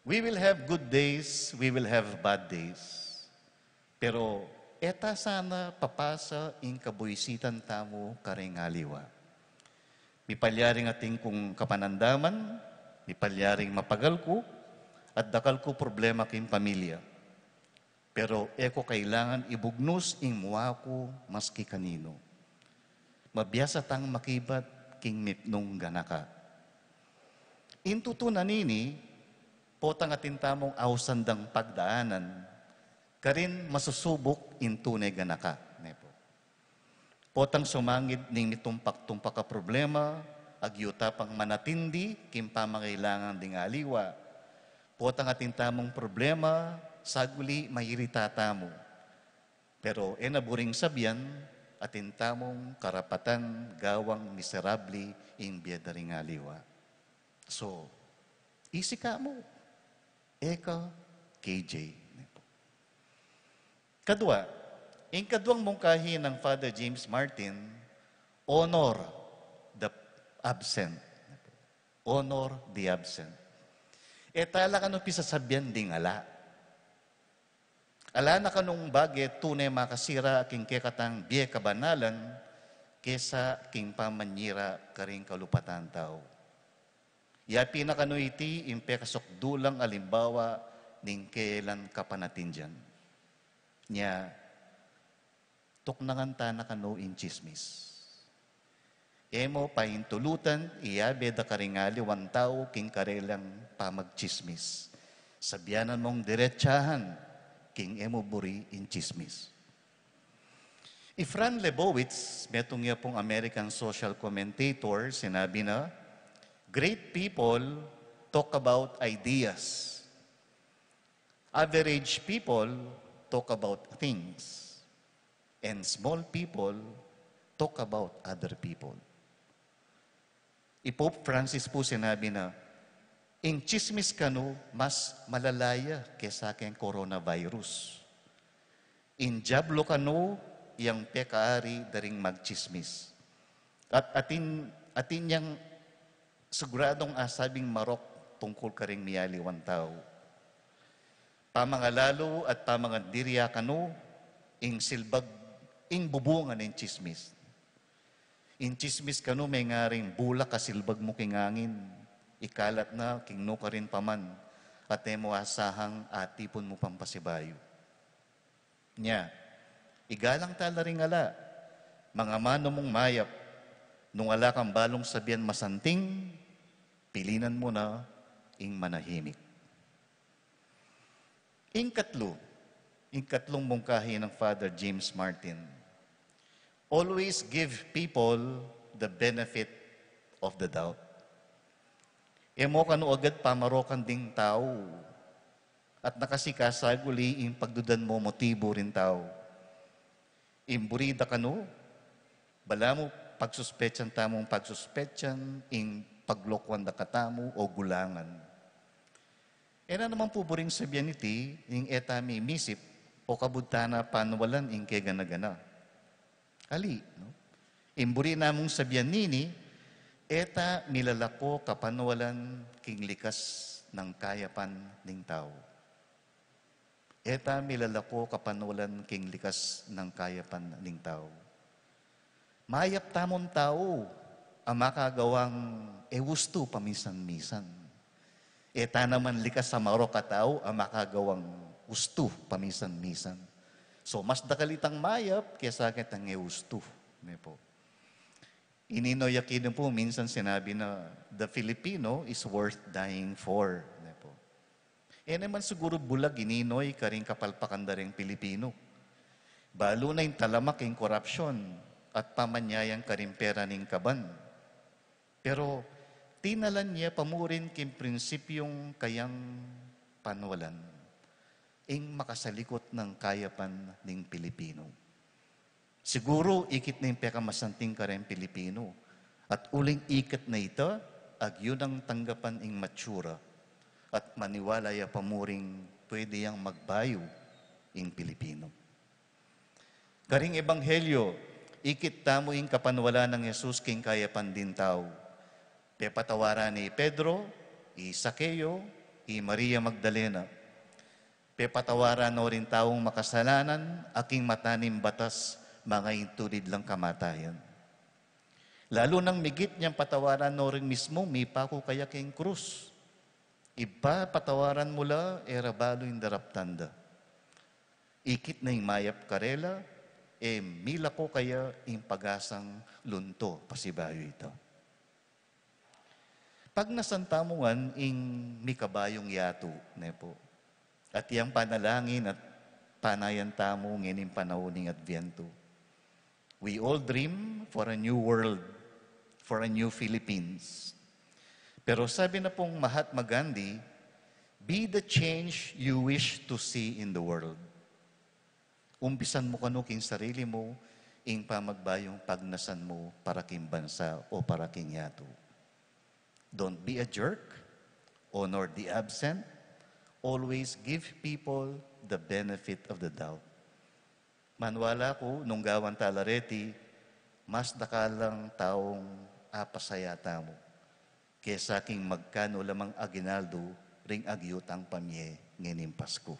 We will have good days, we will have bad days. Pero e ta sana papasa ing kabuisitan tamu karing aliwa. Mipalyaring atin kung kapanandaman, mipalyaring mapagal ku, at dakal ku problema king pamilya. Pero e ku kailangan ibugnus ing mua ku maski kaninu. Mabiasa tang makibat king mipnung ganaka. Ing tutunan nini, potang atin tamung ausan dang pagdaanan, karin masusubuk ing tune ganaka, ne pu. Potang sumangid ning mitumpak-tumpak a problema, agyu ta pang manatindi king pamangailangan ding aliwa. Potang atin tamung problema, saguli mairita tamu. Pero e na buring sabian, atin tamung karapatan gawang miserable ing bie da ring aliwa. So, isi ka mu, e ka K J. Kadua, ing kaduang mungkahi nang Father James Martin, honor the absent. Honor the absent. E ta la kanu pisasabian ding ala. Ala na kanung bage tune makasira king kekatang bie kabanalan kesa king pamanyira karing kalupatan tau. Yapin na kanu iti ing pekasukdulang alimbawa ning keelan kapanatindian. Nya, tuknangan ta na kanu ing tsismis. E mu paintulutan, iyabe da karing aliwang tau king karelang pamagtsismis. Sabianan mung diretsahan king e mu buri ing tsismis. I Fran Lebowitz, metung ya pung American social commentator, sinabi na, "Great people talk about ideas. Average people talk about things. And small people talk about other people." I Pope Francis pu sinabi na, "Ing tsismis kanu mas malala ya kesa keng coronavirus. Ing diablo kanu yang pekaari da ring magtsismis. At atin, atin yang siguradung asabing marok tungkul karing mialiwang tau. Pamangalalu at pamangandirya kanu ing silbag, ing bubungan ning tsismis. Ing tsismis kanu mengaring bulak a silbag mu king angin, ikalat na king nukarin pa man, at e mu asahang atipun mu pang pasibayu." Nya, igalang ta la ring ala, mangamanu mung mayap, nung ala kang balung sabian masanting, pilinan mu na ing manahimik. Ing katlu, ing katlung mungkahi nang Father James Martin, always give people the benefit of the doubt. E mu kanu agad pamarokan ding tau, at nakasika saguli ing pagdudan mu motibu ring tau. Ing buri da kanu, balamu pagsuspetsan tamung pagsuspetsan ing paglokuan da katamu o gulangan. E na naman pu buring sabian iti, ing e ta mimisip, o kabud ta na panualan ing kegana-gana. Ali, no? Ing buri namung sabian nini, e ta milalako kapanualan king likas nang kayapan ning tau. E ta milalako kapanualan king likas nang kayapan ning tau. Mayap tamung tau a makagawang e ustu paminsan-minsan. E ta naman likas a marok a tau a makagawang ustu paminsan-minsan. So, mas dakal itang mayap kesa ketang e ustu. Ne pu. I Ninoy Aquino pu minsan sinabi na, "The Filipino is worth dying for." Ne pu. E naman siguru bulag i Ninoy karing kapalpakan da reng Pilipino. Balu na ing talamak ing korapsyon at pamanyayan karing pera ning kaban. Pero tinalan ya pa murin king prinsipyung kayang panualan ing makasalikut nang kayapan ning Pilipino. Siguru ikit na ing pekamasanting kareng Pilipino, at uling ikit na ita, agyu nang tanggapan ing matsura, at maniwala ya pa muring pwede yang magbayu ing Pilipino. Karing ebanghelyo, ikit tamu ing kapanualan nang Jesus king kayapan ding tau. Pepatawaran ne i Pedro, i Sakeo, i Maria Magdalena. Pepatawaran no ring taung makasalanan a king mata ning batas mangaintulid lang kamatayan. Lalu nang migit nyang patawaran no ring mismung mipaku kaya king krus. Ibpa, patawaran mu la, e ra balu ing daraptan da. Ikit na ing mayap karela, e milako kaya ing pagasang lunto pasibayu ita. Pagnasan tamu ngan ing mikabayung yatu, ne pu. At yang panalangin at panayan tamu ngening panaun ning Adviento. We all dream for a new world, for a new Philippines. Pero sabi na pung Mahatma Gandhi, "Be the change you wish to see in the world." Umpisan mu kanu king sarili mu ing pamagbayung pagnasan mu para king bansa o para king yatu. Don't be a jerk. Honor the absent. Always give people the benefit of the doubt. Maniwala ku, nung gawan tala reti, mas dakal lang taung apasaya tamu kesa king magkanu la mang aginaldo ring agyu tang pamye ngening Pasku.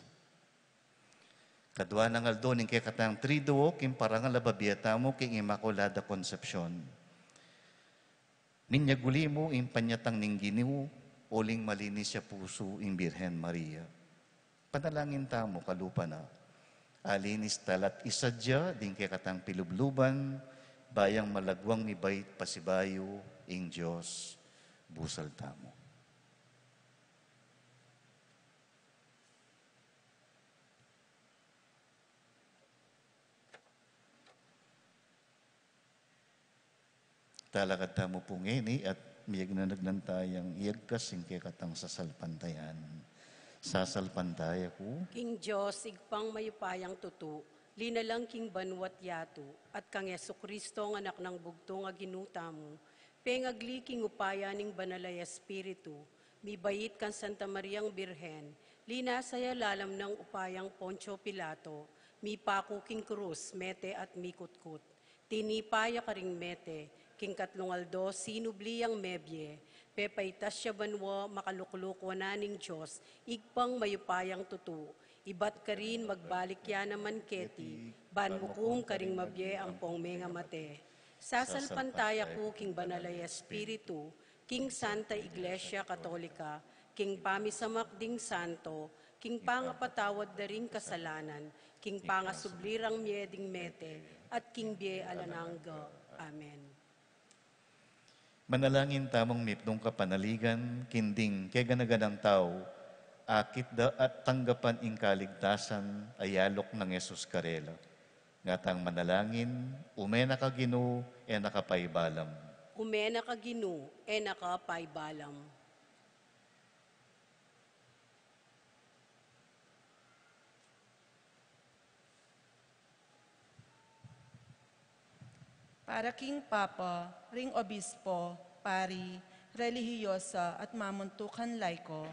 Kadua nang aldo ning kekatang Triduo, king parangal a babie tamu king Inmaculada Concepcion. Minyaguli mu ing panyatang ning Ginu, uling malinis ya pusu ing Birhen Maria. Panalangin tamu kalupa na. Alinis tala't isadya ding kekatang pilubluban, ba yang malagwang mibait pasibayu ing Dios. Busal tamu. Talakad tamu pu ngeni at miyagnanagnan tayang iyagkas ing kekatang sasalpantayanan. Sasalpantaya ku king Dios, Ibpang mayupayang tutu, linalang king banua't yatu, at kang Jesucristo, Anak nang bugtung a Ginu tamu, pengagli king upaya ning Banal a Espiritu, mibait kang Santa Mariang Birhen, linasa ya lalam nang upayang Poncio Pilato, mipaku king krus, mete at mikutkut. Tinipa ya karing mete, king katlung aldo sinubli yang mebie, pepaitas ya banua, makalukluk wanan ning Dios, Ibpang mayupayang tutu, ibat karin magbalik ya naman keti, ban mukum karing mabie ampong mengamate. Sasalpantaya ku king Banal a Espiritu, king Santa Iglesia Katolika, king pamisamak ding santo, king pangapatawad da ring kasalanan, king pangasubli rang mie ding mete, at king bie alang angga. Amen. Manalangin tamung mipnung kapanaligan, king ding keganaganang tau, akit da at tanggapan ing kaligtasan a yalok nang Jesus karela. Ngatang manalangin, ume na ka Ginu, e na ka paibalam. Ume na ka Ginu, e na ka paibalam. Para king Papa, ring Obispo, Pari, relihiyosa at mamuntukan laiko,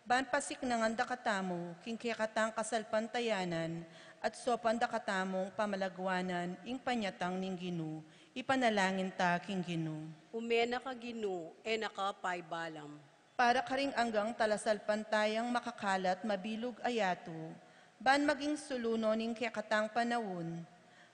Ban pasiknangan da katamu king kekatang kasalpantayanan at saupan da katamung pamalagwanan ing panyatang ning Ginu, ipanalangin ta king Ginu. Ume na ka Ginu, e na ka paibalam. Para karing anggang talasalpantayang makakalat mabilug a yatu, ban maging sulu no ning kekatang panaun,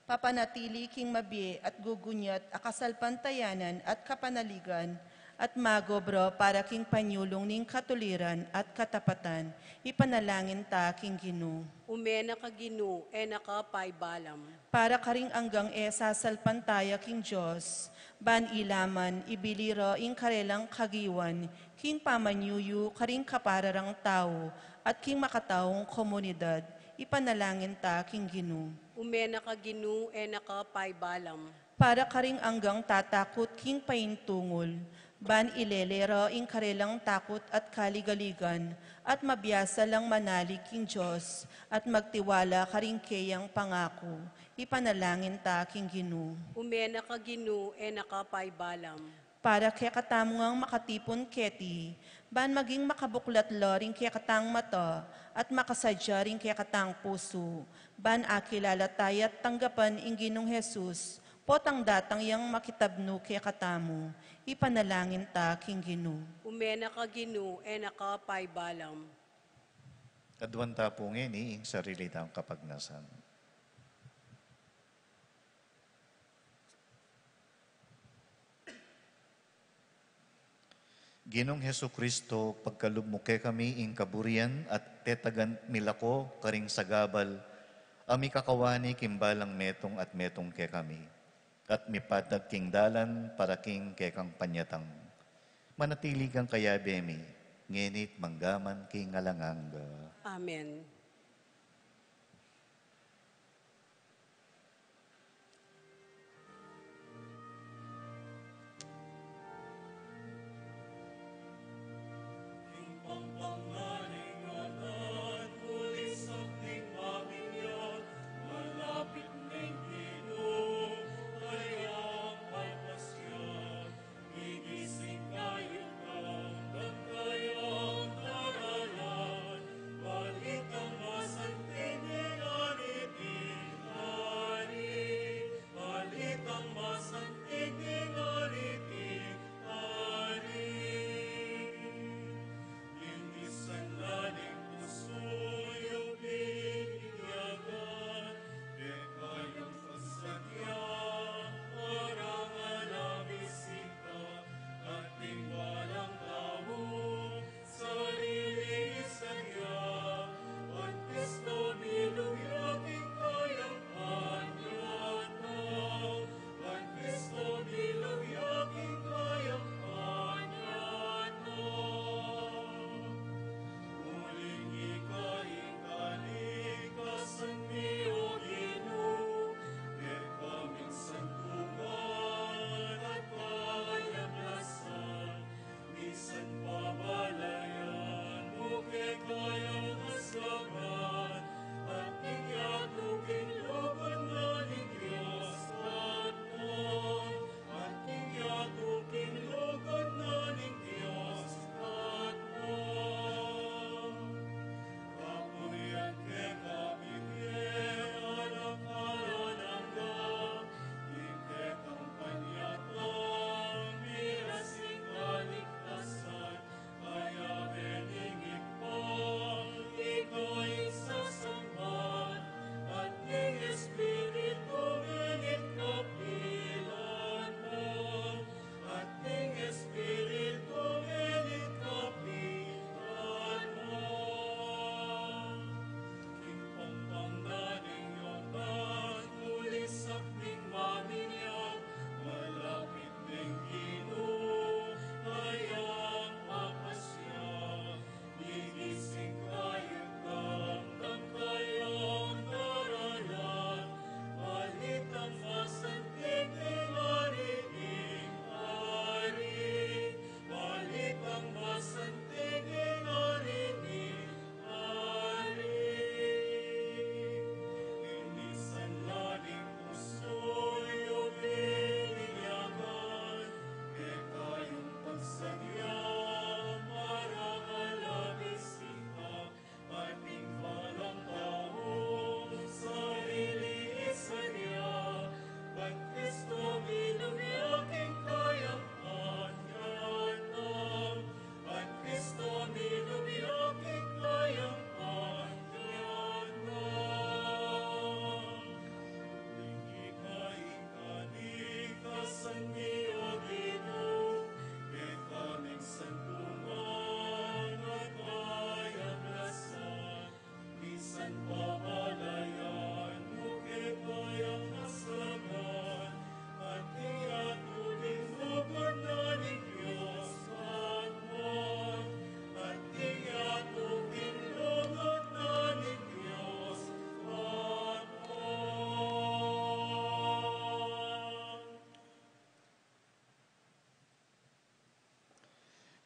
papanatili king mabie at gugunyat a kasalpantayanan at kapanaligan, at magobra para king panyulung ning katuliran at katapatan, ipanalangin ta king Ginu. Ume na ka Ginu, e na ka paibalam. Para karing anggang e sasalpantaya king Dios, ban ila man ibili ra ing karelang kagiwan king pamanyuyu karing kapararang tau at king makataung komunidad, ipanalangin ta king Ginu. Ume na ka Ginu, e na ka paibalam. Para karing anggang tatakut king paintungul, ban ilele ra ing karelang takut at kaligaligan, at mabiasa lang manalig king Dios, at magtiwala karing keyang pangaku, ipanalangin ta king Ginu. Ume na ka Ginu, e na ka paibalam. Para kekatamu ngang makatipun keti, ban maging makabuklat la ring kekatang mata, at makasadya ring kekatang pusu, ban akilala taya't tanggapan ing Ginung Jesus, potang datang yang makitabnu kekatamu, ipanalangin ta king Ginu. Ume na ka Ginu, e na ka paibalam. Aduan ta pu ngeni ing sarili tang kapagnasan. Ginung Jesucristo, pagkalub mu kekami ing kaburian at tetagan mi la ko karing sagabal a mikakawani king balang metung at metung kekami, at mipatag king dalan para king kekang panyatang. Manatili kang kayabe mi, ngeni't manggaman king alang angga. Amen.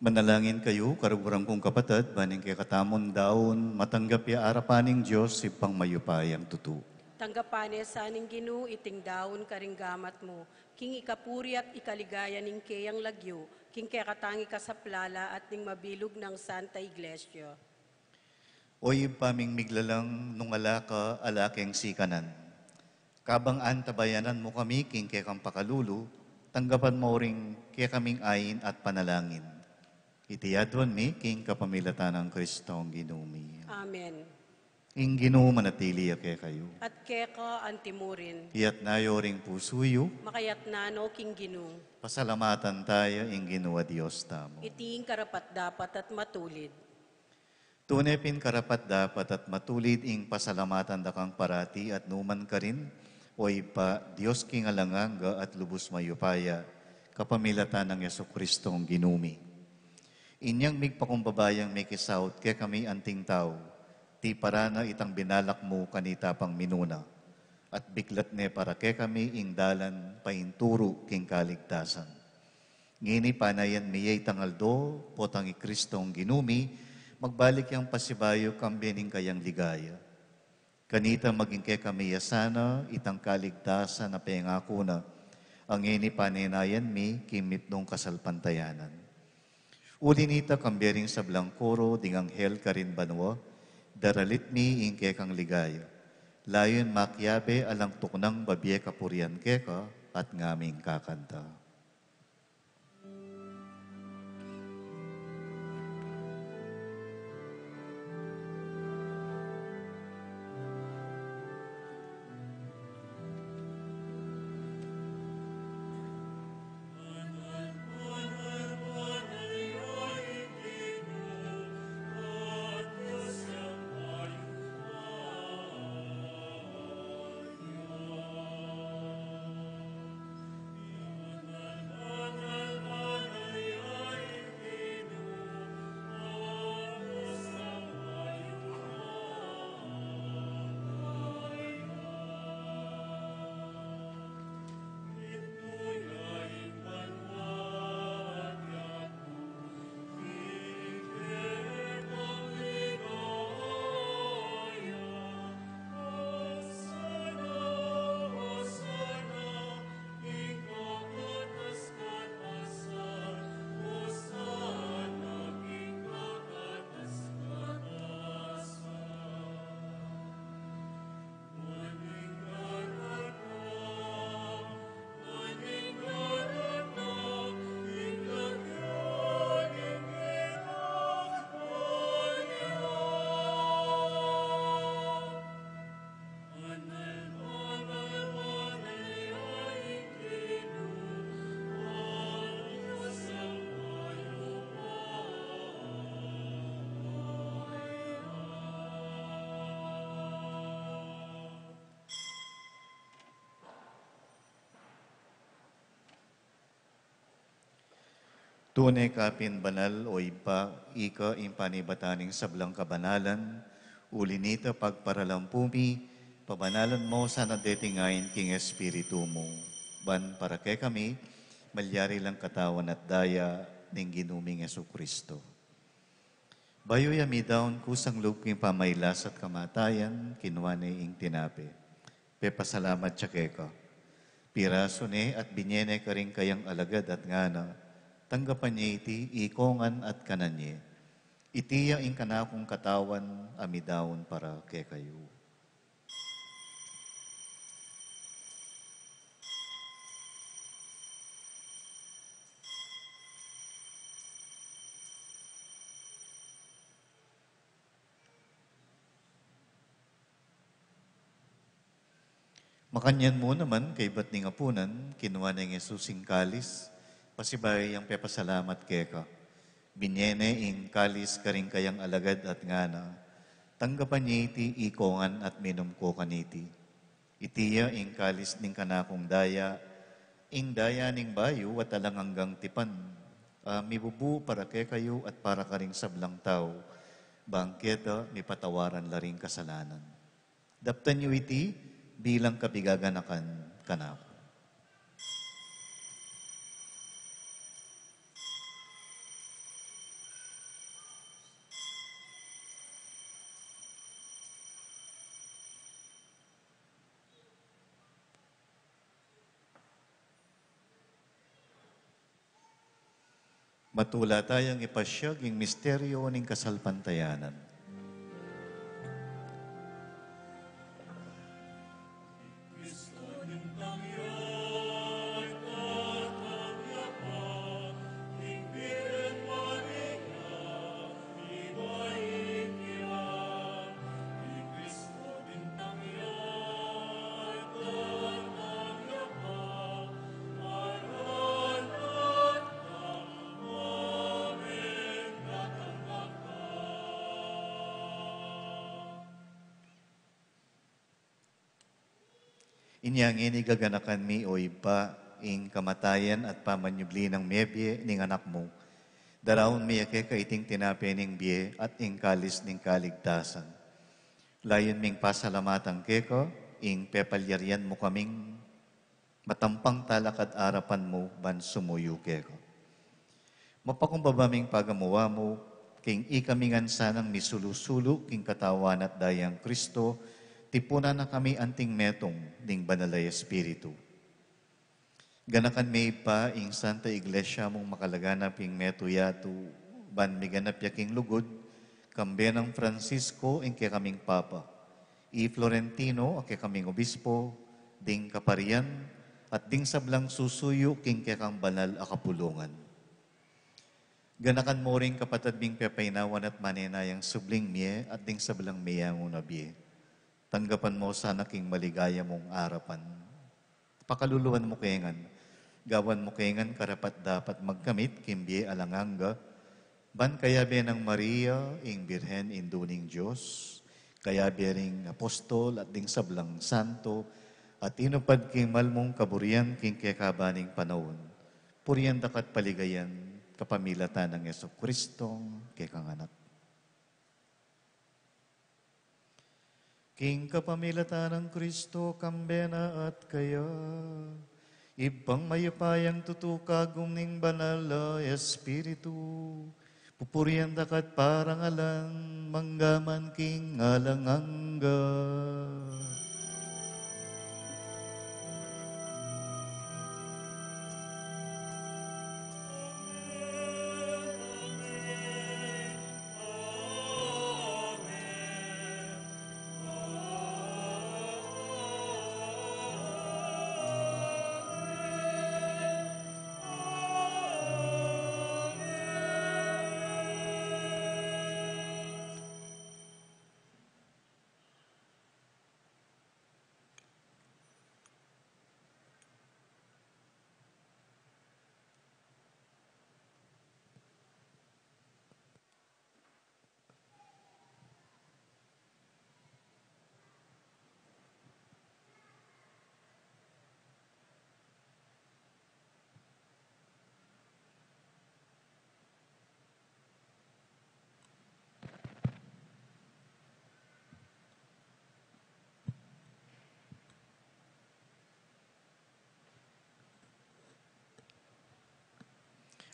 Manalangin kayu, kaluguran kung kapatad, ban ing kekatamung daun matanggap ya arapan ning Dios, Ibpang mayupayang tutu. Tanggapan ne sa ning Ginu iting daun karing gamat mu, king ikapuri at ikaligaya ning keyang lagyu, king kekatang ikasaplala at ning mabilug nang Santa Iglesia. O Ibpa ming miglalang, nung ala ka, ala keng sikanan. Kabang antabayanan mu kami king kekang pakalulu, tanggapan mu ring kekaming ain at panalangin. Iti aduan mi king kapamilatan nang Kristong Ginu mi. Amen. Ing Ginu manatili ya kekayu. At keka antimurin. Iyatas yu ring pusu yu. Makayatas no king Ginu. Pasalamatan taya ing Ginu a Dios tamu. Iti ing karapat-dapat at matulid. Tune pin karapat-dapat at matulid ing pasalamatan da kang parati at numan karin, O Ibpa, Dios king alang angga at lubus mayupaya, kapamilatan nang Jesucristong Ginu mi. Inyang migpakumbaba yang mekisaut kekami anting tau, tiparan na itang binalak mu kanita pang minuna, at biklat ne para kekami ing dalan painturu king kaligtasan. Ngeni panayan mi ya itang aldo, potang i Kristong Ginu mi, magbalik yang pasibayu kambe ning kayang ligaya. Kanita maging kekami ya sana itang kaligtasan a pengaku na, a ngeni panenayan mi king mitmung kasalpantayanan. Uli nita kambe ring sablang koro ding anghel karin banua, daralit mi ing kekang ligaya. Layun makiabe alang tuknang babie kapurian keka at ngaming kakanta. Tune ka pin banal, O Ibpa, ika ing panibatan ning sablang kabanalan, uli nita pagparalampu mi, pabanalan mu sana deting ain king Espiritu mu, ban para kekami, malyari lang katawan at daya ning Ginu ming Jesucristo. Bayu ya midaun kusang lub king pamailas at kamatayan, kinua ne ing tinape. Pepasalamat ya keka. Pirasu ne at binye ne karing kayang alagad at ngana, tanggapan ye iti ikongan at kanan ye. Iti ya ing kanakung katawan a midaun para kekayu. Makanyan mu naman, kaybat ning apunan, kinua neng Jesus ing kalis, pasibayu yang pepasalamat keka. Binye ne ing kalis karing kayang alagad at ngana, tanggapan ye iti ikongan at minum ko kaniti. Iti ya ing kalis ning kanakung daya, ing daya ning bayu at alang anggang tipan, a mibubu para kekayu at para karing sablang tau, bang keta mipatawaran la ring kasalanan. Daptan yu iti bilang kapigaganakan kanaku. Matula tayang ipasyag ing misteryo ning kasalpantayanan. Inya ngeni gaganakan mi, o Ibpa, ing kamatayan at pamanyubli nang mebie ning Anak mu. Daraun mi keka iting tinape ning bie at ing kalis ning kaligtasan. Layun ming pasalamatan keka ing pepalyarian mu kaming matampang talakad arapan mu ban sumuyu keka. Mapakumbaba ming pagamuan mu, king ikami ngan sanang misulu-sulu king katawan at dayang Kristo, tipunan na kami anting metung ning Banal a Espiritu. Ganakan me pa ing Santa Iglesia mung makalaganap ing metung yatu, ban miganap ya king lugud, kambe nang Francisco ing kekaming Papa, i Florentino a kekaming Obispo, ding kaparian, at ding sablang susuyu king kekang banal a kapulungan. Ganakan mu ring kapatad ming pepaynawan at manenayang subling mie at ding sablang meyangu na bie. Tanggapan mu sana king maligaya mung arapan. Pakaluluan mu ke ngan, gawan mu ke ngan karapat-dapat magkamit king bie alang angga, ban kayabe nang Maria, ing Birhen Indu ning Dios, kayabe ring apostol at ding sablang santo, a tinupad king mal mung kaburian king kekaban ning panaun, purian da ka at paligayan, kapamilatan nang Jesucristo, kekang Anak. King kapamilatan nang Kristo, kambe na at kaya, Ibpang mayupayang tutu, kagum ning Banal a Espiritu, pupurian da ka at parangalan, mangga man king alang angga.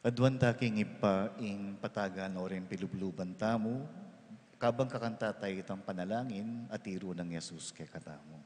Aduan ta king Ibpa ing patagan o ring pilubluban tamu, kabang kakanta tayu itang panalangin a tiru nang Jesus kekatamu.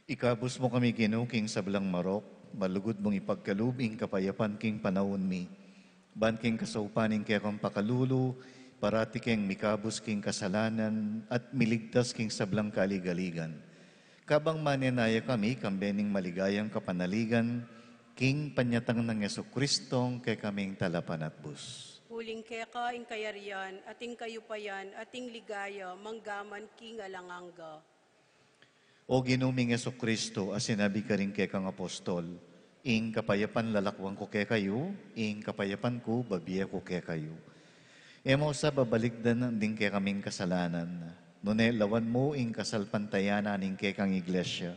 Ikabus mu kami, Ginu, king sablang marok, malugud mung ipagkalub ing kapayapan king panaun mi. Ban king kasaupan ning kekang pakalulu, parati keng mikabus king kasalanan at miligtas king sablang kaligaligan. Kabang manenaya kami, kambe ning maligayang kapanaligan, king panyatang nang Jesucristo, kekaming talapanatbus. Uling keka ing kayarian, at ing kayupayan, at ing ligaya, manggaman king alang angga. O Ginu ming Jesucristo, a sinabi karing kekang apostol, ing kapayapan lalakuan ku kekayu, ing kapayapan ku babie ku kekayu. E mu sa babalikdan ding kekaming kasalanan, nune lawan mu ing kasalpantayanan ning kekang iglesia.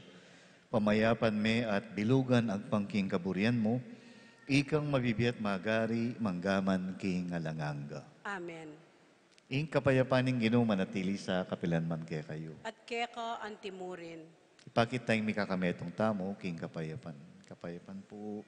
Pamayapan me at bilugan agpang king kaburian mu, ikang mabibie at magari manggaman king alang angga. Amen. Ing kapayapan ning Ginu manatili sa kapilan man kekayu. At keka antimurin. Ipakit tang mikakametung tamu king kapayapan. Kapayapan pu.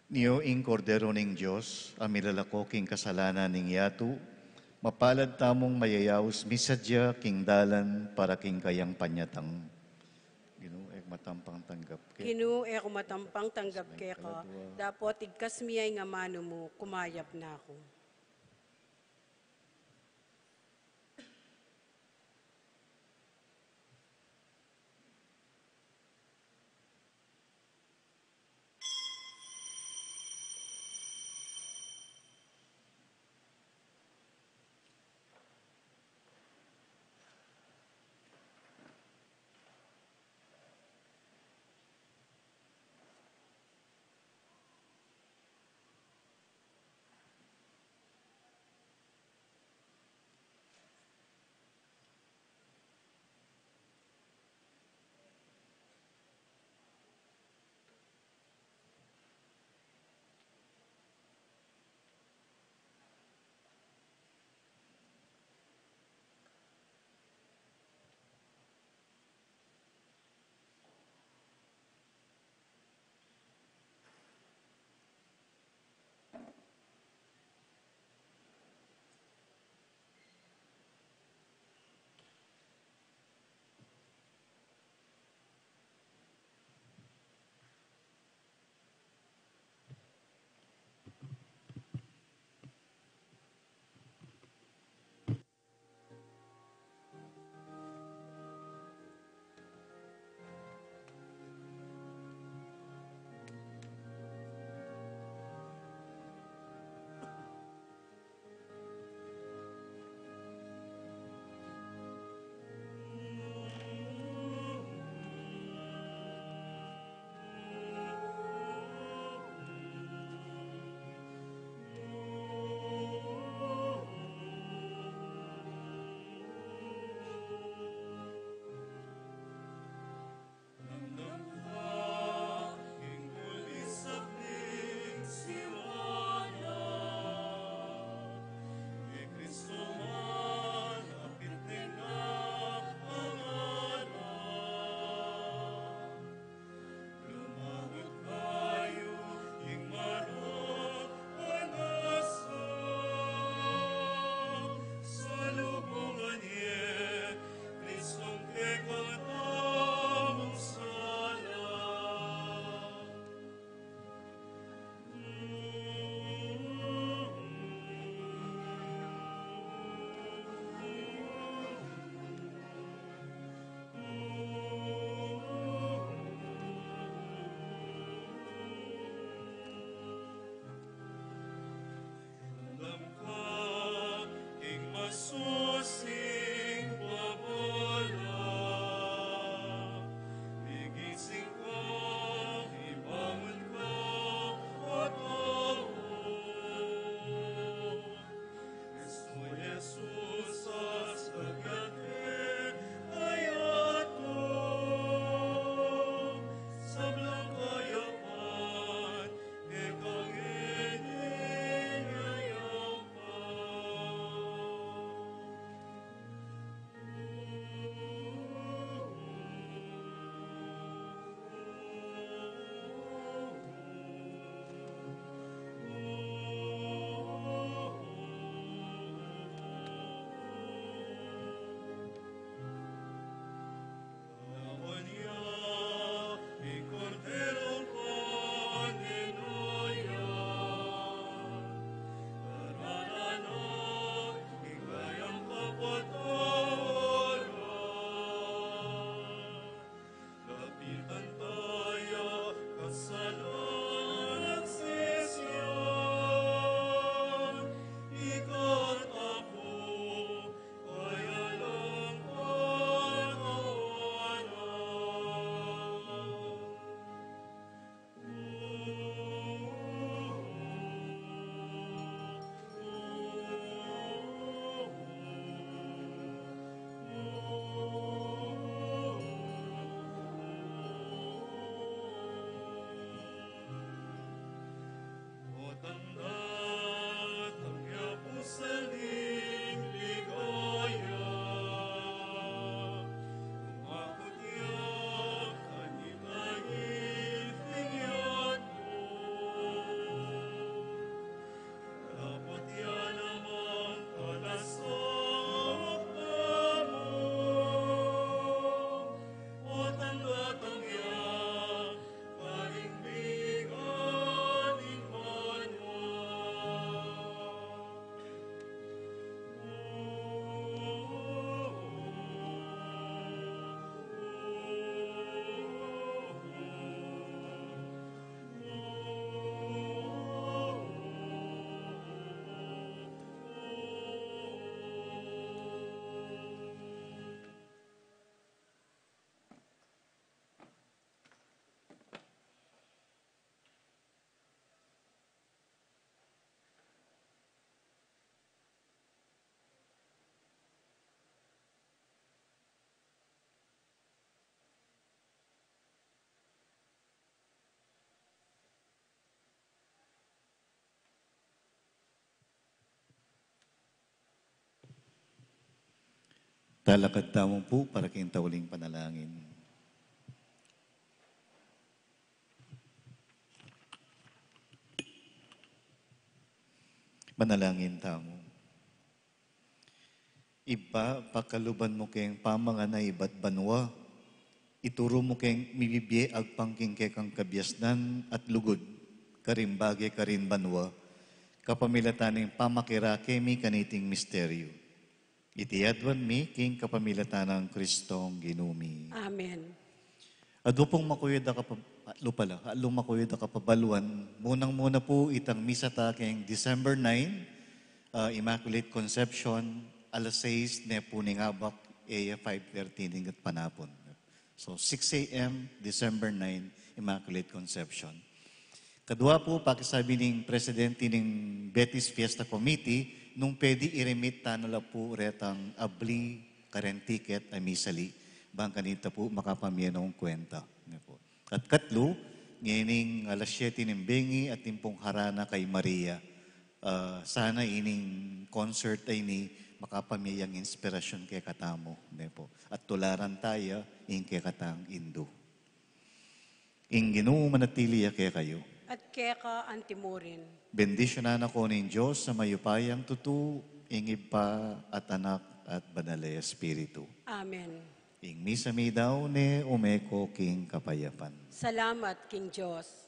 Nio ing Kordero ning Dios, a milalako king kasalanan ning yatu, mapalad tamung mayayaus misadya king dalan para king kayang panyatang. Ginu, e ku matampang tanggap ke. Ginu, e ku matampang tanggap keka, dapot igkas mi ya ing amanu mu, kumayap na ku. Talakad tamu pu para king tauling panalangin. Manalangin tamu. Ibpa, pakaluban mu keng pamangan a ibat banua, ituru mu keng mibibie agpang king kekang kabiasnan at lugud, karing bage karin banua, kapamilatan ning pamakirake mi kaniting misteryu. Iti adwan mi king kapamilatan nang Kristong Ginu mi. Amen. Adwa pung makuyud a kapa-, atlu pala, atlu makuyud a kapabaluan, munang-muna pu itang misa ta keng December nine, ah, Immaculate Conception, alas sais ne pu ning abak, e ya five thirty ning gatpanapun. So, six a m, December nine, Immaculate Conception. Kadwa pu, pakisabi ning presidente ning Betis Fiesta Committee, nung pwede i-remit ta na la pu retang abli kareng tiket a misali, bang kanita pu makapamie nung kwenta. Ne pu. At katlu, ngening alas siyete ning bengi at timpung harana kay Maria, ah, sana ining concert a ini makapamie yang inspirasyon kekatamu, ne pu. At tularan ta ya ing kekatang Indu. Ing Ginu manatili ya kekayu. At keka antimurin. Bendisyunan na ko ning Dios a mayupayang tutu, ing Ibpa at Anak at Banal a Espiritu. Amen. Ing misa mi daun ne, ume ko king kapayapan. Salamat king Dios.